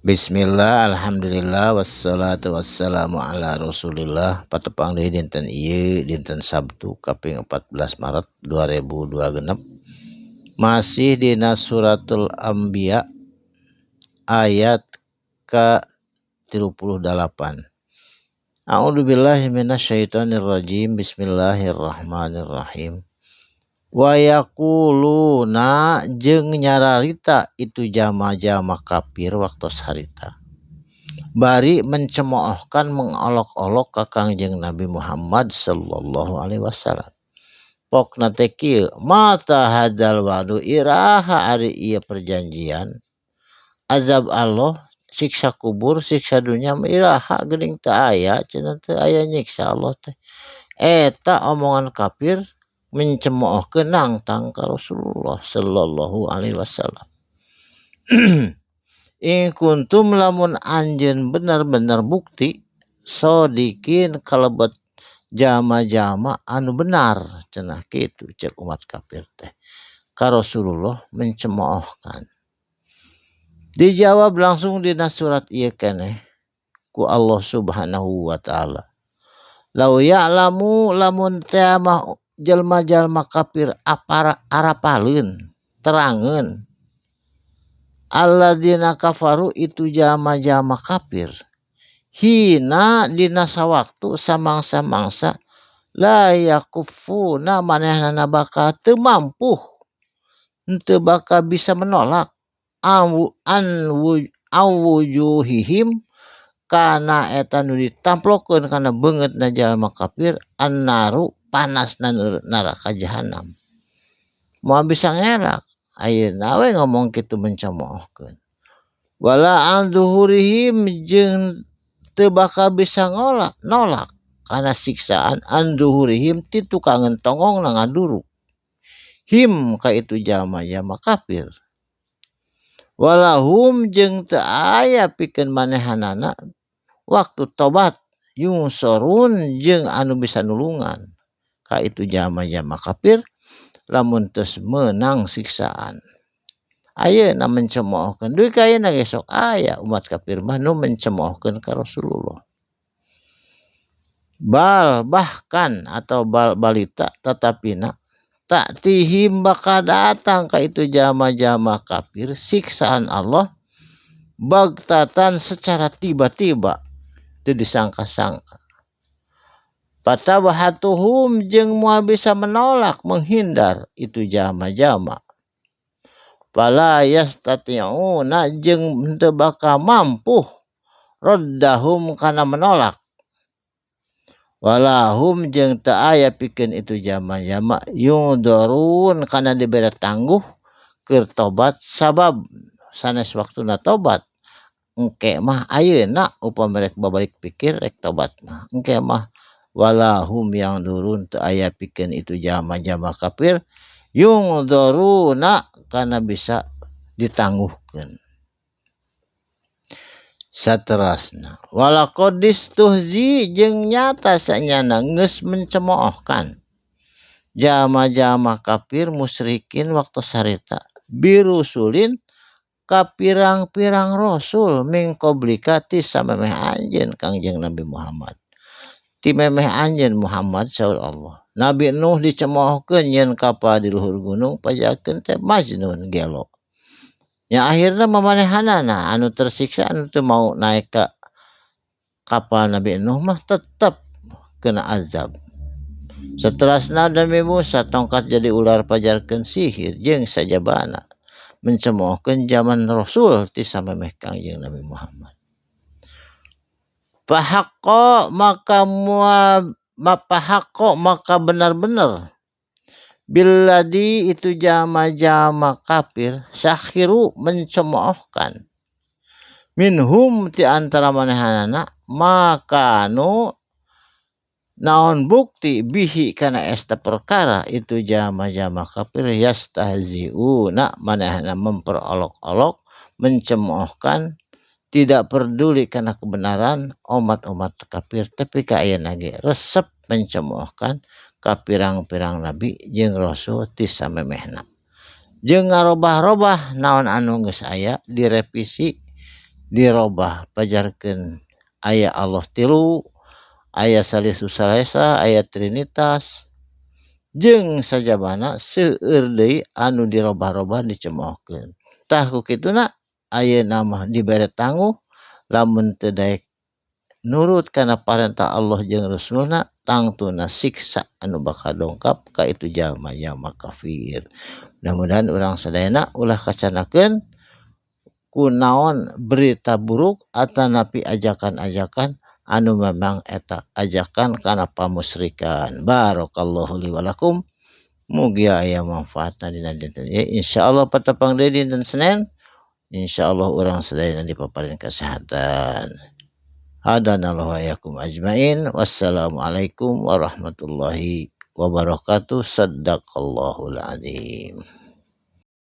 Bismillah, alhamdulillah, wassalatu wassalamu ala rasulillah. Patepang deui dinten ieu, dinten Sabtu kaping 14 Maret 2026. Masih dina suratul Anbiya ayat ka 38. A'udzubillahi minasyaitonirrajim. Bismillahirrahmanirrahim. Wa yaquluna jeung nyararita itu jama-jama kafir waktos harita bari mencemoohkan, mengolok-olok ka Kangjeng Nabi Muhammad sallallahu alaihi wasallam. Pokna teh kieu, mata hadzal wa'du, iraha ari ieu perjanjian azab Allah, siksa kubur, siksa dunia, iraha geuning teu aya cenah, teu aya nyiksa Allah teh. Eta omongan kafir mencemoohkeun, nangtang ka Rasulullah sallallahu alaihi wasallam. In kuntum, lamun anjeun benar-benar bukti, shodiqin, kalebet jama-jama anu benar cenah, kitu cek umat kafir teh ka Rasulullah, mencemoohkan. Dijawab langsung dina surat ieu keneh ku Allah Subhanahu wa taala. Lau ya'lamu, lamun teh mah jalma-jalma kafir apara arapaleun, terangeun, alladzina kafaru, itu jama-jama kafir, hina, dina sawaktu, samangsa-mangsa, la yakuffuna, manehna bakal teu mampu, henteu bakal bisa menolak, an wujuhihim, kana eta nu ditamplokeun kana beungeutna jalma kafir, annaru, panasna neraka jahanam. Moal bisa ngelak. Ayeuna we ngomong kitu, mencemoohkeun. Wala an zuhurihim, jeung teu bakal bisa ngolak, nolak kana siksaan, an zuhurihim, ti tukangeun tonggongna ngaduruk, him, ka itu jalma-jalma kafir. Walahum, jeung teu aya pikeun manehanana waktu tobat, yunshorun, jeung anu bisa nulungan ka itu jalma-jalma kafir lamun tos meunang siksaan. Ayeuna mencemoohkeun dugi ka ayeuna ge sok aya umat kafir mah nu mencemoohkeun ka Rasulullah. Bal, bahkan, atau bal, balita, tatapina, ta'tihim, bakal datang ka itu jalma-jalma kafir siksaan Allah, bagtatan, secara tiba-tiba, teu disangka-sangka. Fatabhatuhum, jeung moal bisa menolak, menghindar itu jalma-jalma. Fala yastati'una, jeung henteu bakal mampu, raddahum, kana menolak. Walahum, jeung teu aya pikeun itu jalma-jalma, yundzarun, kana dibere tangguh keur tobat, sabab sanes waktuna tobat engke mah. Ayeuna upami rek babalik pikir, rek tobat mah engke mah. Walahum yundzarun, teu aya pikeun itu jalma-jalma kafir, yundzaruna, kana bisa ditangguhkeun. Saterasna, walaqadistuhzi, jeung nyata sanyana geus mencemoohkan jalma-jalma kafir musyrikin waktu harita, birusulin, ka pirang-pirang rasul, min qablika, ti samemeh anjeun Kangjeng Nabi Muhammad. Ti memeh anjeun Muhammad, saur Allah. Nabi Nuh dicemoohkeun nyieun kapal di luhur gunung, pajakeun teh majnun, gelo. Nya akhirna mamanehanana anu tersiksa. Anu teu mau naik ka kapal Nabi Nuh mah tetep kena azab. Seterasna Nabi Musa tongkat jadi ular, pajarkeun sihir, jeung sajabana mencemoohkeun zaman Rasul ti samemeh Kangjeng Nabi Muhammad. Fahaqqa, maka mua, fahaqqa, maka benar-benar, billadzi, itu jama-jama kafir, sakhiru, mencemoohkan, minhum, ti antara manehanana, makanu, naon bukti, bihi, kana eta perkara itu jama-jama kafir, yastahziuna, manehna memperolok-olok, mencemoohkan, tidak peduli karena kebenaran umat-umat kafir. Tapi ka ayeuna ge resep mencemoohkan ka pirang-pirang nabi jeung rasul ti samemehna, jeung ngarobah-robah naon anu geus aya, direvisi. Dirobah pajarkeun aya Allah tilu, aya salisu salesa, aya trinitas jeung sajabana seueur deui anu dirobah-robah dicemoohkeun. Tah ku kituna ayeuna mah dibere tangguh lamun teu daek nurut kana parentah Allah jeung Rasulna tangtuna siksa anu bakal dongkap ka itu jalma-jalma kafir. Mudah-mudahan urang sadayana ulah kacanakeun ku naon berita buruk atanapi ajakan-ajakan anu memang eta ajakan kana pamusrikan. Barakallahu li wa lakum. Mugia aya manfaatna dina dinten ieu. Insyaallah patepang deui dinten Senin. Insyaallah urang sadayana dipaparin kesehatan. Hadanallahu wa iyyakum ajmain. Wassalamualaikum warahmatullahi wabarakatuh. Sadaqallahul azim.